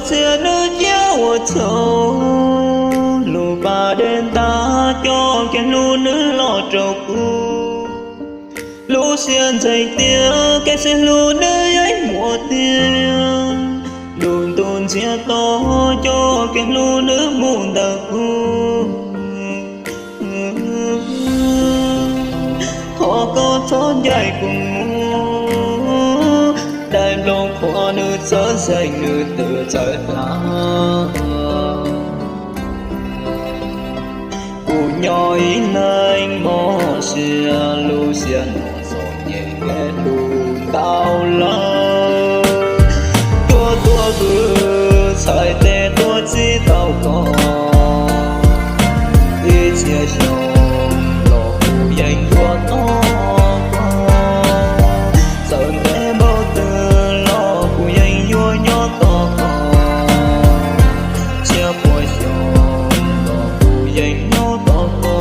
Txiaj nws ciaj ua txhaum, lub pas dej ntab coj kev hlub nws los rau kuv. Lub siab ntseeg tias kev sib hlub nws yeej muaj tiag, lub ntuj ntxhiab to coj kev hlub nws mus ntawm kuv. Thov koj txhob ncaim kuv mus, daim nplooj qhuav nws txawj zeeg nws twb txawj hla. Kuv nyob ib leeg mob siab, lub siab no txom nyem kev hlub ntau lawm. Tuaj tuaj vwm txhais tes tuaj txib tau koj, ib txhiab xyoo los kuv yeej yuav tos koj. Txawm ntev npaum twg los kuv yeej yuav nyob tos koj, txhiab pua xyoo los kuv yeej nyob tos koj.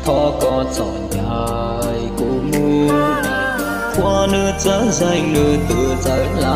Thov koj txhob ncaim kuv mus, qhuav nws txawj zeeg nws twb txawj hla.